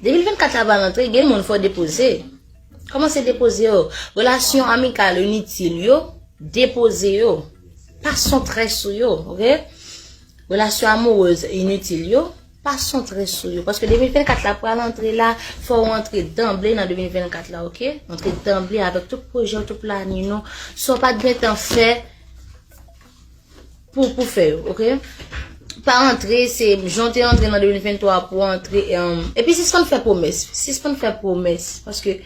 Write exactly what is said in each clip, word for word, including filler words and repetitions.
De mil vennkat la pral antre, gen moun fò depoze. Kòmanse depoze yo. Relasyon amikal initil yo, depoze yo. Pa santre sou yo, oke? Relasyon amourez initil yo, pa santre sou yo. Paske de mil vennkat la pral antre la, fò w antre danble nan de mil vennkat la, oke? Antre danble avèk tout pwojè w, tout planin nou. Sa w pa t gentan fè, pou, pou fè yo, oke? Pa antre, se jan w te antre nan de mil venntwa pou antre. Epi sispann fè pwomès. Sispann fè pwomès. Paske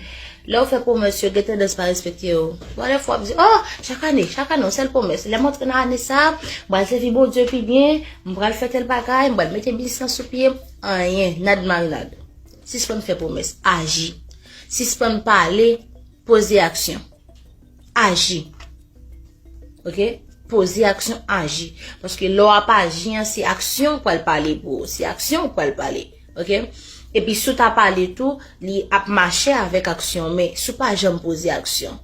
lè w fè pwomès, yo gen tandans pa respekte yo. Bon, dèfwa w ap di, oh, chak ane, chak ane, yon sèl pwomès. Lè m antre nan ane sa a, m pral sèvi Bondye pi byen, m pral fè tèl bagay, m pral mete biznis lan sou pye. Anyen, nad marinad. Sispann fè pwomès, aji. Sispann pale, poze aksyon. Aji. Oke? Poze aksyon, aji. Paske lè w ap aji an, se aksyon k pral pale pou ou. Se aksyon k pral pale. Oke? Epi si w ta pale tou, li ap mache avèk aksyon. Men si w pa janm poze aksyon,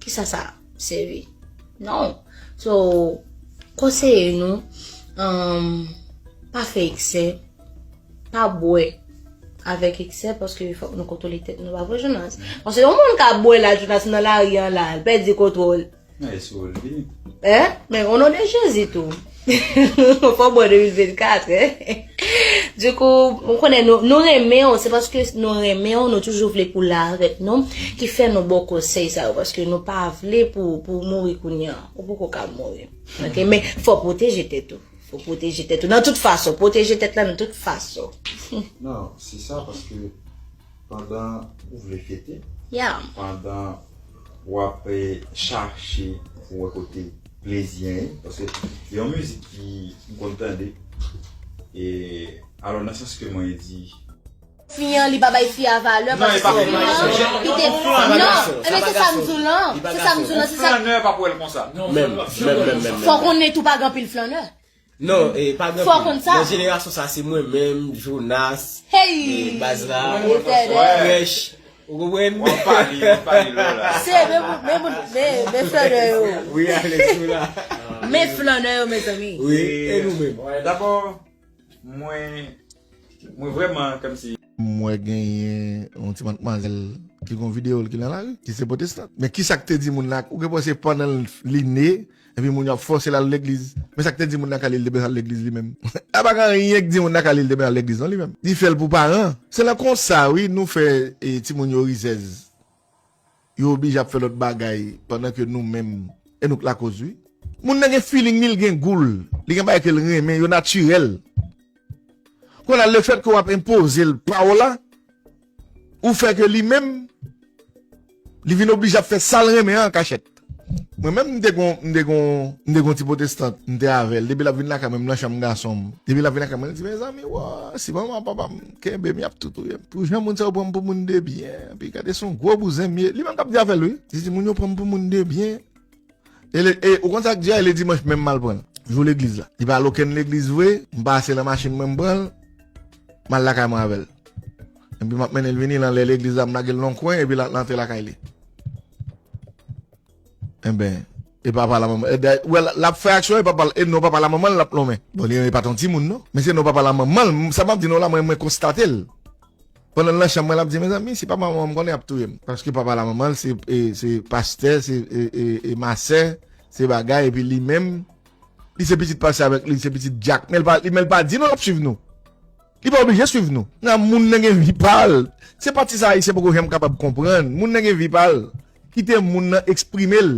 kisa sa sèvi? Non. So, konseye nou, um, pa fè eksè, pa bwè avèk eksè, paske fòk nou kontwole tèt nou, pa vre, Jonas? Paske yon moun ka bwè la, Jonas, nan lari an la, l pèdi kontwòl. Nan esou l vini. Hein? Men o non de Jezi tou. Fò bwè de mil vennkat, hein? Dikou, ou konnen nou, nou renmen w, se paske nou renmen w, nou toujou vle pou w la avèk nou, ki fè nou ba w konsèy sa yo, paske nou pa vle pou, pou w mouri kounye a. Ou poko ka mouri. Oke, men fò w pwoteje tèt ou. Fò w pwoteje tèt ou nan tout fason. Pwoteje tèt la nan tout fason. Non, se sa, paske pandan ou vle fete, Yeah. pandan w ap eh, chache pou wè kote plezi an ye, paske yon mizik ki m konn tande, e alò nan sans ke mwen di, Fi an, li pa bay fi a valè, Non, e pa paske fi an, li te, non, ebyen se sa m di w lan, se sa m di w lan, se sa. Flannè pa pou wè l konsa. Menm, menm, menm, menm. Fò konnen tou pa gen anpil flannè. Non, e pa gen Fò anpil. Konn sa. Nan jenerasyon sa, se mwen menm, Jonas, Hey! e Baz la, Mwen te de. Fresh, ou konprann? W ap pale, w ap pale lò la. Se men moun, men moun, men, men flannè yo. Wi, Alex, ou la. Men flannè yo, mezanmi. Wi, e nou menm? Dabò, mwen, mwen vrèman kòmsi M wè genyen yon ti madmwazèl ki gon videyo l ki nan lari, ki se pwotestan. Men kisa k te di moun la, ou gen panse pandan li ne, epi moun yo ap fòse l al legliz. Men sa k te di moun la k ale l te bezwen al legliz li menm. A pa gen anyen k di moun la k ale l te bezwen al legliz non li menm. Li fè l pou paran. Se nan konsa wi nou fè eh, timoun yo rizèz. Yo oblije ap fè lòt bagay pandan ke nou menm e nou k lakoz wi. Moun nan gen feeling li, l gen gou l, li gen bagay ke l renmen, yo natirèl. Kounye a lefèt ke w ap enpoze l pa w la, ou fè ke li menm li vin oblije ap fè sa l renmen an an kachèt. Mwen menm m te gon m te gon m te gon ti pwotestant, m te avè l, depi l ap vin lakay mwen m nan chanm gason m, depi l ap vin lakay mwen l di mezanmi wa si manman papa m kenbe m y ap tou touye m pou jan moun sa yo pran m pou moun de byen, epi gade se yon gwo bouzen m ye, li menm k ap di avè l wi, li di moun yo pran m pou moun de byen. E, le, e ou konn sa k di a, e le dimanch menm m al pran l. Jou legliz la. Li pa al okenn legliz vre, m pase nan machin mwen m pran l, m al lakay mwen avè l. Epi m ap mennen l vini, l anlè legliz la, m lage l nan yon kwen, epi l al antre lakay li. Enben, e papa la manman, e, dayè, wè, l ap fè aksyon, e papa, e non papa la manman l l ap lonmen. Bon, li, e pa t yon timoun non. Men se non papa la manman l, sa m ap di nou la, mwen, mwen konstate l. Pandan l nan chanm mwen, l ap di, mezanmi, si papa manman m konnen, y ap touye m. Paske papa la manman l, se, e, se pastè, se e, e, e masè, se bagay, epi li menm, li se pitit pastè avèk li, li se pitit dyak. Men l pa, li, men l pa di nou l ap swiv nou. Li pa oblije swiv nou. Nan moun nan gen vi pa l. Se pati sa Ayisyen poko janm kapab konprann. Moun nan gen vi pa l. Kite moun nan eksprime l.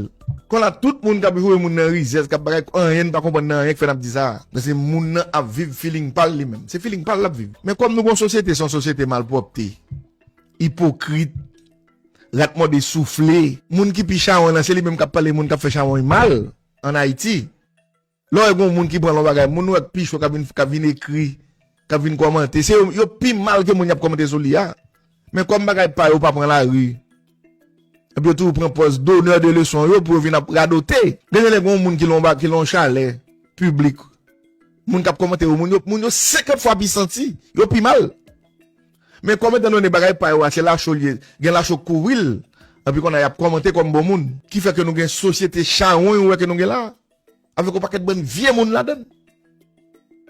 Kounye a tout moun k ap joure moun nan rizèz, k ap bagay, anyen n pa konprann nan anyen k fè n ap di sa. Men se moun nan ap viv feeling pa l li menm. Se feeling pa l l ap viv. Men kòm nou gon sosyete, se yon sosyete malpwòpte, ipokrit, rat mòde soufle. Moun ki pi chawony lan, se li menm k ap pale moun k ap fè chawony mal ann Ayiti. Lè w wè gon moun ki pran l yon bagay, moun ou wè k pi cho k ap vin, k ap vin ekri, k ap vin kòmante, se yo, yo pi mal ke moun y ap kòmante sou li a. Men kòm bagay pa yo pa pran lari, epi yo toujou pran pòz donneur de leçon yo pou yo vin ap radote. Gen de lè gen yon moun ki lon ba, ki lon chalè piblik, moun k ap kòmante yo, moun yo, moun yo senkant fwa pi santi, yo pi mal. Men kòm etan done bagay pa yo a se lacho l ye, gen lacho k kouvri l, epi kounye a y ap kòmante kòm bon moun, ki fè ke nou gen sosyete chawony ou wè ke nou gen la a. Avèk yon pakèt bann vye moun ladann.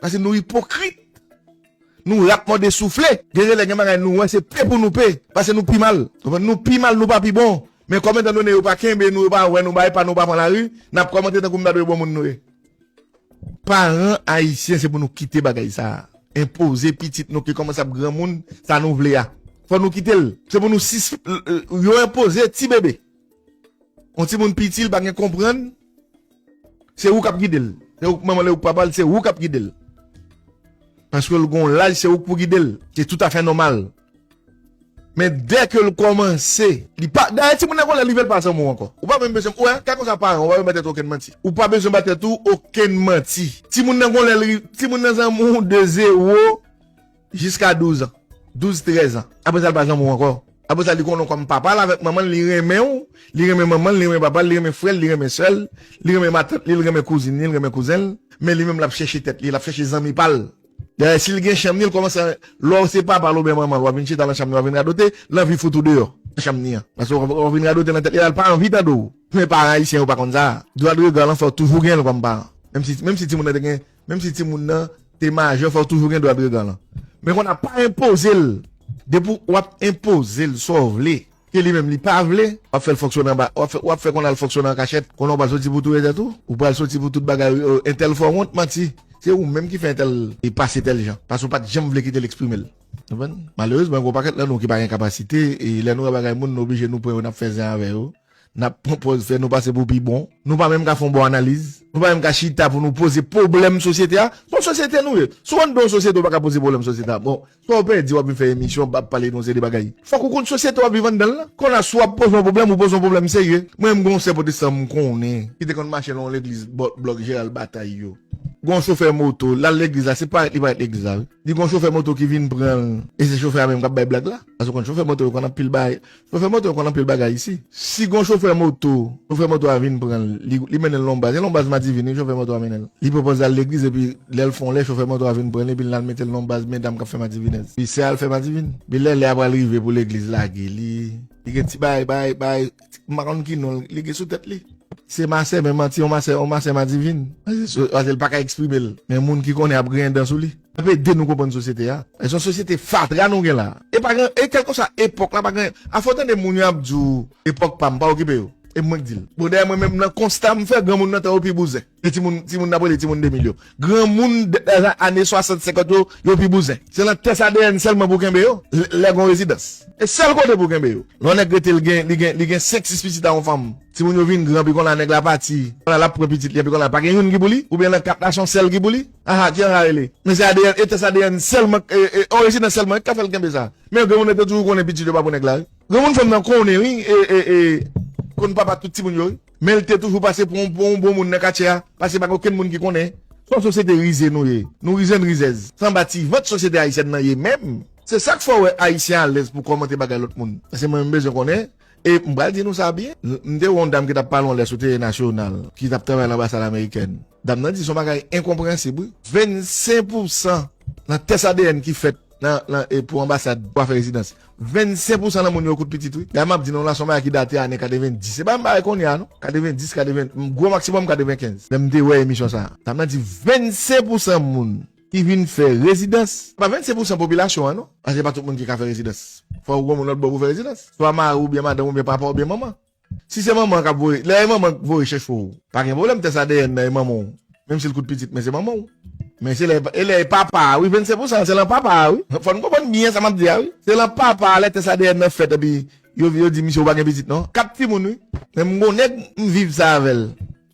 Paske nou ipokrit. Nou rat mòde soufle. Gen lè gen bagay nou wè se pe pou nou pe. Paske nou pi mal. Konprann? Nou pi mal, nou pa pi bon. Men kòm etan done yo pa kenbe nou, yo pa wè nou, bay pa nou pa pran lari, n ap kòmante tankou m ta dwe bon moun nou ye. Paran ayisyen, se pou nou kite bagay sa a. Enpoze pitit nou ki kòmanse ap granmoun, sa nou vle a. Fò nou kite l. Se pou nou sis, yo enpoze ti bebe. Yon timoun piti, l pa gen konprann. Se ou k ap gide l. Se ou k manman l, ou k papa l, se ou k ap gide l. Paske l gon laj, se ou k pou gide l. Se toutafè nòmal. Men dè ke l kòmanse, li pa, dayè timoun nan gon lè li vle l pa zanmi w ankò. Ou pa menm bezwen, ou wè, ka konsa paran, ou pa bezwen ba tèt ou okenn manti. Ou pa bezwen ba tèt ou okenn manti. Timoun nan gon lè li, timoun nan zanmi w de zewo jiska douz an. Douz, trèz an. Apre sa, l pa zanmi w ankò. Apre sa, li konnen w kòm papa l avèk manman l, li renmen w, li renmen manman l, li renmen papa l, li renmen frè l, li renmen sè l, li renmen matant li, li renmen kouzin li, li renmen kouzen l. Men li menm, l ap chèche tèt li, l ap chèche zanmi pa l. Dayè, si l gen chanm ni, l kòmanse, lè w se papa l oubyen manman l, w ap vin chita nan chanm ni, w ap vin radote, l anvi fout ou deyò nan chanm ni an. Paske w ap, w ap vin radote nan tèt li la, l pa anvi tande w. Men paran ayisyen yo pa konn sa. Dwa de rega lan fò w toujou gen l kòm paran. Menm si, menm si timoun nan te gen, menm si timoun nan te majè, fò w toujou gen dwa de rega lan. Men kounye a pa enpoze l. Depi w ap enpoze l sa w vle, ke li menm li pa vle, w ap fè l fonksyone anba, w ap fè, w ap fè kounye a l fonksyone an kachèt, kounye a w pral soti pou touye tèt ou, ou pral soti pou tout bagay, entèl fè w wont, manti. Se ou menm ki fè entèl e pase tèl jan, paske w pa t janm vle kite l eksprime l. Konprann? Malerezman, gen yon pakèt nan nou ki pa gen kapasite, e lè nou wè bagay moun, nou oblije nou pran yo, n ap fè zen avè yo, n ap pran pòz fè nou pase pou pi bon. Nou pa menm ka fè yon bon analiz, nou pa menm ka chita pou nou poze pwoblèm sosyete a. Se yon sosyete nou ye. Si w anndan yon sosyete, ou pa ka poze pwoblèm sosyete a. Bon, swa w pèdi, w ap vin fè emisyon, w ap pale de yon seri de bagay. Fòk ou konn sosyete w ap viv anndan l lan. Kounye a, si w ap poze yon pwoblèm, ou poze yon pwoblèm serye. Mwen menm, gen yon sè pwotestan m konnen, ki te konn mache nan yon legliz bò, blòk Jeral Batay yo. Gen yon chofè moto, l al legliz la, se parèt li parèt legliz la, wi. Li gen yon chofè moto ki vin pran l, e se chofè a menm k ap bay blag la. Paske w konn chofè moto yo konn anpil bagay. Chofè moto yo konn anpil bagay isi. Si gen yon chofè moto, chofè moto a vin pran l, li, li mennen l nan yon baz. E nan yon baz madivin, wi, chofè moto a mennen l. Li pran pòz al legliz, epi lè l fè yon lè, chofè moto a vin pran l, epi l al mete l nan yon baz medam k ap fè madivinèz. Epi sè a al fè madivin. Epi lè, lè a pral rive pou legliz lage li, li gen ti bay, bay, bay, m pa konn ki non li gen sou tèt li. Se masè, men manti, yon masè, yon masè madivin. Paske l pa ka eksprime l. Men moun ki konnen ap griyen dan sou li. Ap ede nou konprann sosyete a. E se yon sosyete fatra nou gen la. E pa gen, e kèlkeswa epòk la, pa gen. Afè w tande moun yo ap di w, epòk pa m, pa okipe yo. E mwen k di l. Bon, dayè, mwen menm nan konsta m fè, granmoun nan tan yo pi bouzen. E timoun, timoun n ap rele timoun de mil yo. Granmoun de, de ane swasant, senkant yo, yo pi bouzen. Se nan tès A D N sèlman pou w kenbe yo, lè, lè gen yon rezidans. E sèl kote pou w kenbe yo. Lè yon nèg rete, l gen, li gen, li gen senk, sis pitit a yon fanm. Timoun yo vin gran, pi kounye a nèg la pati. Kounye a l ap pran pitit li, epi kounye a pa gen youn ki pou li? Oubyen nan kat la, se yon sèl ki pou li? Aha, ki jan sa rele? Men se A D N, e tès A D N sèlman, e, e, yon rezidans sèlman, ki ka fè l kenbe sa? Men granmoun nan te toujou konnen pitit yo pa pou nèg la, wi. Granmoun fanm nan konnen, wi, e, e, e, konn papa tout timoun yo, wi. Men l te toujou pase pou yon, pou yon bon moun nan katye a, paske pa gen okenn moun ki konnen. Se yon sosyete rize nou ye. Nou rize, n rizèz. Se anba ti vant sosyete ayisyèn nan ye menm. Se sa k fè w wè Ayisyen alèz pou kòmante bagay lòt moun. Paske mwen, m bezwen konnen, e m pral di nou sa byen. M, m te wè yon dam ki t ap pale yon lè sou tele nasyonal, ki t ap travay nan anbasad amerikèn. Dam nan di se yon bagay enkonpreyansib, wi. Vennsenk pousan nan tès A D N ki fèt nan, nan, e pou anbasad, pou afè rezidans. Vennsenk pousan nan moun yo kout pitit, wi. Dayè, m ap di nou la, se yon bagay ki date ane katrevenndis. Se pa menm bagay kounye a, non. Katrevenndis, katreven, gwo maksimòm katrevenkenz. Lè m te wè emisyon sa a. Dam nan di vennsenk pousan moun ki vin fè rezidans. Pa vennsenk pousan popilasyon an, non. Paske pa tout moun ki ka fè rezidans. Fò w gon moun lòt bò pou fè rezidans. Swa mari w oubyen madanm w oubyen papa w oubyen manman. Si se manman k ap voye, lè e manman k voye chèche w, pa gen pwoblèm, tès A D N nan e manman w. Menm si l kout pitit, men se manman w. Men se lè, e lè e papa a, wi, vennsenk pousan, se lan papa a, wi. Fò n konprann byen sa m ap di a, wi. Se lan papa a, lè tès A D N nan fèt, epi yo, yo di misye ou pa gen pitit, non. Kat timoun, wi. Men m gon nèg, m viv sa avè l.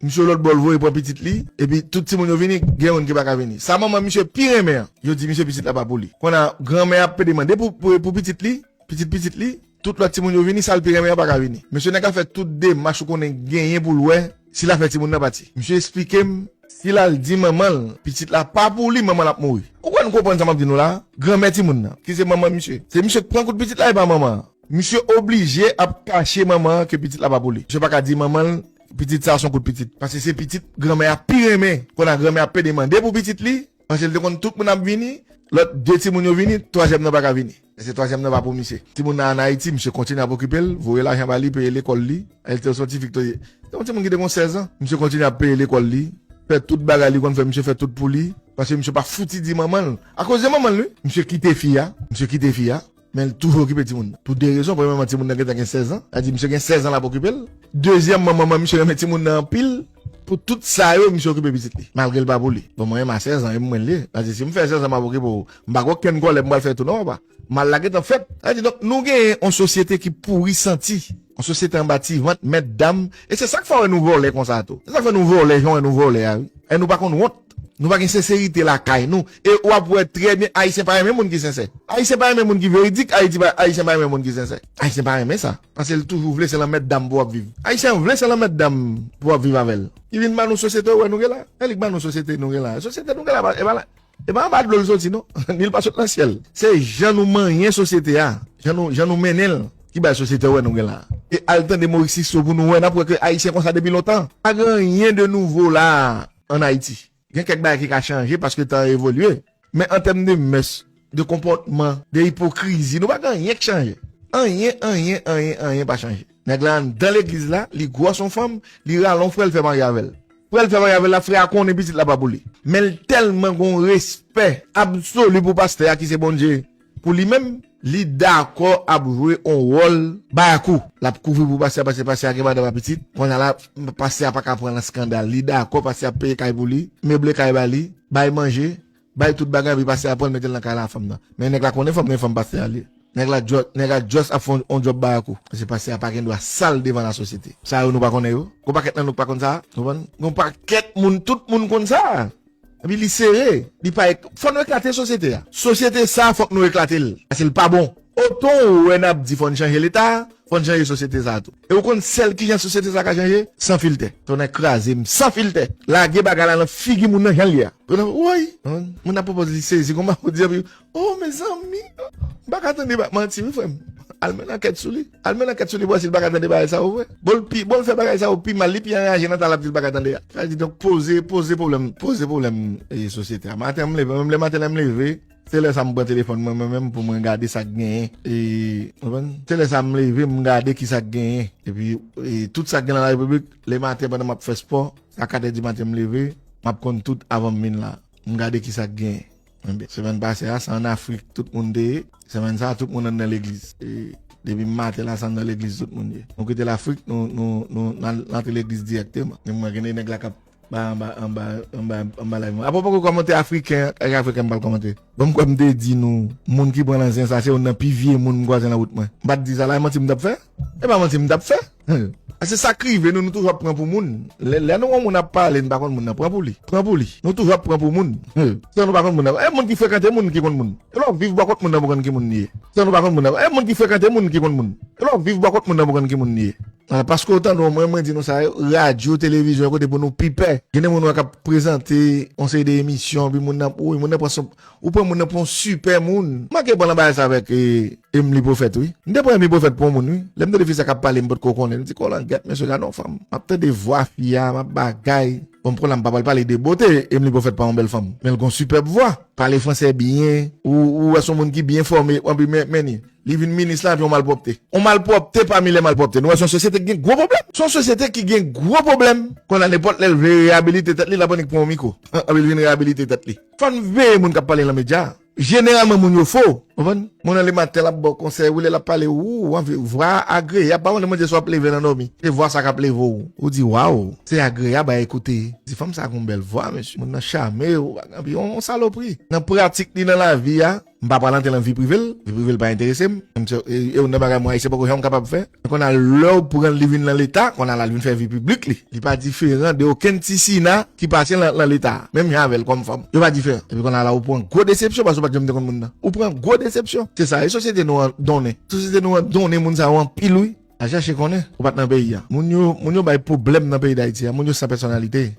Misye lòt bò l voye pran pitit li, epi tout timoun yo vini, gen youn ki pa ka vini. Sa manman misye pi renmen an, yo di misye pitit la pa pou li. Kounye a, granmè ap pede mande pou, pou, pou pitit li, pitit pitit li, tout lòt timoun yo vini, sa l pi renmen an pa ka vini. Mesye nèg la fè tout demach ou konnen genyen pou l wè si l a fè timoun nan pati. Misye eksplike m, si l al di manman l, pitit la pa pou li, manman l ap mouri. Ou konn konprann sa m ap di nou la? Granmè timoun nan, ki se manman misye. Se misye k pran kout pitit la, e pa manman an. Misye oblije ap kache manman an ke pitit la pa pou li. Misye pa ka di manman l, pitit sa a se yon kout pitit. Paske se pitit granmè a pi renmen. Kounye a granmè a pede mande pou pitit li, paske l te konn tout moun ap vini, lòt de timoun yo vini, twazyèm nan pa ka vini. Paske twazyèm nan pa pou misye. Timoun nan ann Ayiti, misye kontinye ap okipe l, voye lajan ba li, peye lekòl li. El te yon ti fi ki te, se yon timoun ki te gon sèz an. Misye kontinye ap peye lekòl li. fè tout bagay li konn fè, misye fè tout pou li. Paske misye pa fouti di manman l. Akoz de manman l, wi. Misye kite fi a. Misye kite fi a. Men l toujou okipe timoun nan. Pou de rezon. Premyèman, timoun nan gentan gen sèz an. Sa di, misye gen sèz an l ap okipe l. Dezyèmman, manman misye renmen timoun nan anpil. Pou tout sa yo, misye okipe pitit li. Malgre l pa pou li. Bon, mwen menm a sèz an, e mwen l ye. Paske si m fè sèz an, m ap okipe w. M pa gen okenn kòlè m pral fè tou non, papa. Mal la gentan fèt. Sa di, donk, nou genyen yon sosyete ki pouri santi. Yon sosyete anba ti vant, mèt dam. E se sa k fè w wè nou vòlè konsa tou. Se sa k fè nou vòlè, jan w wè nou vòlè a, wi. E nou pa konn wont. Nou pa gen senserite lakay nou. E w ap wè trè byen, Ayisyen pa renmen moun ki sensè. Ayisyen pa renmen moun ki veridik, Ayiti pa, Ayisyen pa renmen moun ki sensè. Ayisyen pa renmen sa. Paske l toujou vle se lan mèt dam pou w ap viv. Ayisyen vle se lan mèt dam pou w ap viv avè l. Ki vin ba nou sosyete w wè nou gen la. E li k ba nou sosyete nou gen la. Sosyete nou gen la, e pa la. E pa anba dlo l soti non. Ni l pa sot nan syèl. Se jan nou manyen sosyete a, jan nou, jan nou mennen l, ki bay sosyete wè nou gen la. E al tande Maurice Sixto pou nou wè, n ap wè ke Ayisyen konsa depi lontan. Pa gen anyen de nouvo la an Ayiti. Gen kèk bagay ki ka chanje paske tan an evolye. Men an tèm de mès, de konpòtman, de ipokrizi, nou pa gen anyen k chanje. Anyen, anyen, anyen, anyen pa chanje. Nèg la anndan legliz la, li gwòs yon fanm, li rale yon frè, l fè marye avè l. Frè l fè marye avè l la, frè a konnen pitit la pa pou li. Men l tèlman gen yon respè absoli pou pastè a ki se Bondye. Pou li menm, li dakò ap jwe yon wòl bayakou. L ap kouvri pou pastè a, paske pastè a gen madanm ak pitit. Kounye a la, pastè a pa ka pran nan eskandal. Li dakò, pastè a ap peye kay pou li, meble kay ba li, bay manje, bay tout bagay, epi pastè a pran l mete l nan kay la a fanm nan. Men nèg la konnen fanm nan e fanm pastè a li ye. Nèg la just, nèg la just ap fè yon, yon djòb bayakou. Paske pastè a pa gen dwa sal devan lasosyete. Sa yo nou pa konnen yo. Gon pakèt nan nou k pa konn sa. Konprann? Gon pakèt moun, tout moun konn sa. Epi li sere, li pa ek-, fò nou eklate sosyete a. Sosyete sa a fòk nou eklate l. Paske l pa bon. Otan ou wè n ap di fò n chanje Leta, fò n chanje sosyete sa a tou. E ou konn sèl kijan sosyete sa a ka chanje? San filtè. Tonnè kraze m, san filtè. Lage bagay la nan figi moun nan jan l ye a. Pou nan, woy, moun ap pwopòz li sezi konman pou di, epi, oh, mezanmi, m pa ka tande ba-, manti, wi, frè m. Al mennen ankèt sou li. Al mennen ankèt sou li, pou wè si l pa ka tande bagay sa yo vre. Bon, l pi, bon, l fè bagay sa yo pi mal, li pi anraje nan tan l ap di l pa ka tande a. Sa di, donk, poze, poze pwoblèm, poze pwoblèm, e, sosyete a. Maten an, m leve, menm lè maten an, m leve, se lè sa m pran telefòn mwen, mwen menm, pou mwen gade sa k genyen. E, w konprann? Se lè sa m leve, m gade ki sa k genyen. Epi, e, tout sa k gen nan larepiblik, lè maten pandan m ap fè spò, a kat è di maten m leve, m ap konn tout avan m vin la. M gade ki sa k genyen. Enben, semèn pase a, se ann Afrik tout moun te ye. Semèn sa a, tout moun anndan legliz. E, depi maten la, se anndan legliz tout moun ye. Nou kite Lafrik, nou, nou, nou, n al antre legliz dirèkteman. Men mwen, gen de nèg la k ap bay anba, anba, anba, anba live mwen. Apre, poko kòmante afriken, ak afriken m pral kòmante. Bon, m kwè m te di nou, moun ki pran nan zen sa, se youn nan pi vye moun m kwaze nan wout mwen. M pa t di sa la, e manti m t ap fè? E pa manti m t ap fè. Paske sa k rive nou, nou toujou ap pran pou moun. Lè, lè nou wè yon moun ap pale, nou pa konn moun nan, pran pou li. Pran pou li. Nou toujou ap pran pou moun. San nou pa konn moun nan. E moun ki frekante moun ki konn moun. E lè w viv bò kot moun nan pou konn ki moun li ye. San nou pa konn moun nan. E moun ki frekante moun ki konn moun. E lè w viv bò kot moun nan pou konn ki moun li ye. Ah, paske w tande mwen, mwen di nou sa, radyo, televizyon, kote pou nou pi pè. Gen de moun wè k ap prezante yon seri de emisyon, epi moun nan, wi, moun nan pran son, ou pran moun nan pou yon sipè moun. M manke pran nan bagay sa avèk, e, Emily Prophète, wi. M te pran Emily Prophète pou yon moun, wi. Lè m tande fi sa k ap pale, m potko konnen. M di, kolangèt, mesye, gade yon fanm. M ap tande vwa fi a, m ap bagay. Bon, m konnen m pa pral pale de bote, Emily Prophète pa yon bèl fanm. Men l gon sipèb vwa. Pale fransè byen, ou, ou wè se yon moun ki byen fòme, anpi men, men li. Li vin minis la, epi yon malpwòpte. Yon malpwòpte pami lè malpwòpte. Nou wè se yon sosyete ki gen gwo pwoblèm. Se yon sosyete ki gen gwo pwoblèm. Kounye a nenpòt lè l vle reyabilite tèt li, l ap annik pran yon mikwo. Anpi l vin reyabilite tèt li. Fò n veye moun k ap pale nan medya. Jeneralman, moun yo fo. Konprann? Moun nan lematen, l ap ba w konsèy, wi, lè l ap pale, ou, ou anvi, vwa a agreyab. Pa konnen Bondye si w ap leve nan dòmi. Se vwa sa k ap leve w. Ou di, waw, se agreyab a ekoute. Di, fanm sa gon bèl vwa, mesye. Moun nan chame, ou, anpi yon, yon salopri. Nan pratik li nan lavi a, m pa pral antre nan vi prive l. Vi prive l pa enterese m. M se, e, e youn nan bagay mwen Ayisyen poko janm kapab fè. Men kounye a lè w pran l, li vin nan Leta, kounye a la l vin fè vi piblik li. Li pa diferan de okenn ti Sina ki pase nan, nan Leta a. Menm jan avè l kòm fanm. Yo pa diferan. Epi kounye a la ou pran gwo desepsyon paske ou pa t janm te konn moun nan. Ou pran gwo desepsyon. Se sa, e sosyete nou an donnen. Sosyete nou an donnen moun sa yo anpil, wi. Al chèche konnen, ou pa t nan peyi a. Moun yo, moun yo bay pwoblèm nan peyi Dayiti a. Moun yo san pèsonalite.